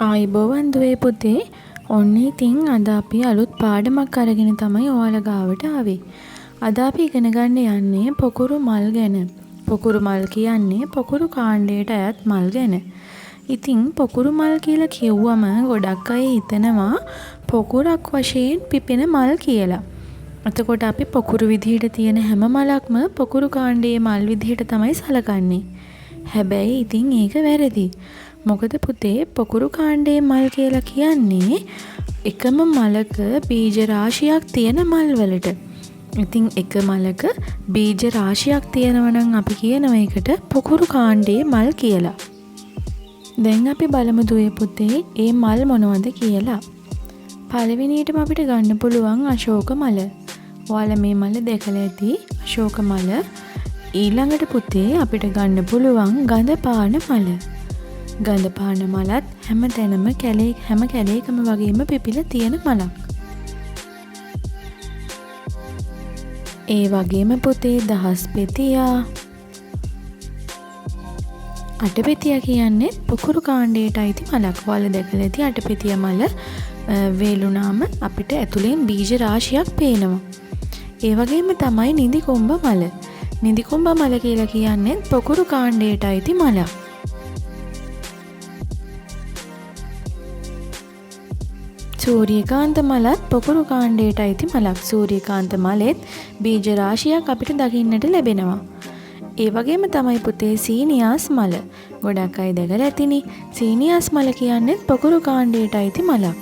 ආයුබෝවන් දුවේ පුතේ. ඔන්න ඉතින් අද අපි අලුත් පාඩමක් අරගෙන තමයි ඔයාලා ගාවට ආවේ. අද අපි ඉගෙන ගන්න යන්නේ පොකුරු මල් ගැන. පොකුරු මල් කියන්නේ පොකුරු කාණ්ඩයට අයත් මල් ගැන. ඉතින් පොකුරු මල් කියලා කිව්වම ගොඩක් අය හිතනවා පොකුරක් වශයෙන් පිපෙන මල් කියලා. එතකොට අපි පොකුරු විදිහට තියෙන හැම මලක්ම පොකුරු කාණ්ඩයේ මල් විදිහට තමයි සලකන්නේ. හැබැයි ඉතින් ඒක වැරදි. මොකද පුතේ පොකුරු කාණ්ඩයේ මල් කියලා කියන්නේ එකම මලක බීජ රාශියක් තියෙන මල් වලට. ඉතින් එක මලක බීජ රාශියක් තියෙනවා නම් අපි කියනවා ඒකට පොකුරු කාණ්ඩයේ මල් කියලා. දැන් අපි බලමු දුවේ පුතේ ඒ මල් මොනවද කියලා. පළවෙනියටම අපිට ගන්න පුළුවන් අශෝක මල. ඔයාලා මේ මල දැකලා ඇති අශෝක මල. ඊළඟට පුතේ අපිට ගන්න පුළුවන් ගඳපාන මල. ගඳපාන මලත් හැම තැනම කැලේ හැම කැලේකම වගේම පිපිලා තියෙන මලක්. ඒ වගේම පුතේ දහස් පෙතියා, අටපෙතියා කියන්නේ පොකුරු කාණ්ඩයට අයිති මලක්. ඔයාලා දැකලා ඇති අටපෙතිය මල වේලුනාම අපිට ඇතුලෙන් බීජ රාශියක් පේනවා. ඒ වගේම තමයි නිදිකොම්බ මල. නිදිකොම්බ මල කියලා කියන්නේ පොකුරු කාණ්ඩයට අයිති මලක්. සූර්යකාන්ත මලත් පොකුරු කාණ්ඩයට අයිති මලක්. සූර්යකාන්ත මලෙත් බීජ රාශියක් අපිට දකින්නට ලැබෙනවා. ඒ වගේම තමයි පුතේ සීනියාස් මල. ගොඩක් අය දැකලා ඇතිනේ. සීනියාස් මල කියන්නේ පොකුරු කාණ්ඩයට අයිති මලක්.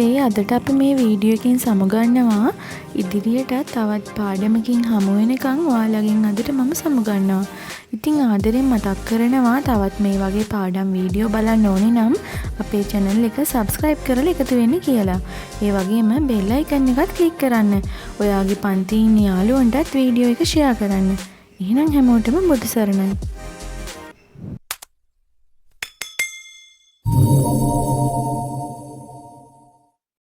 ඒ අදට අපි මේ වීඩියෝ එකෙන් සමුගන්නවා. ඉදිරියට තවත් පාඩමකින් හමු වෙනකන් ඔයාලගෙන් අදට මම සමුගන්නවා. ඉතින් ආදරෙන් මතක් කරනවා තවත් මේ වගේ පාඩම් වීඩියෝ බලන්න ඕනේ නම් අපේ channel එක subscribe කරලා එකතු වෙන්න කියලා. ඒ වගේම bell icon එකත් click කරන්න. ඔයාගේ පන්තියේ ඉන්න යාළුවන්ටත් වීඩියෝ එක share කරන්න. එහෙනම් හැමෝටම බුදු සරණයි.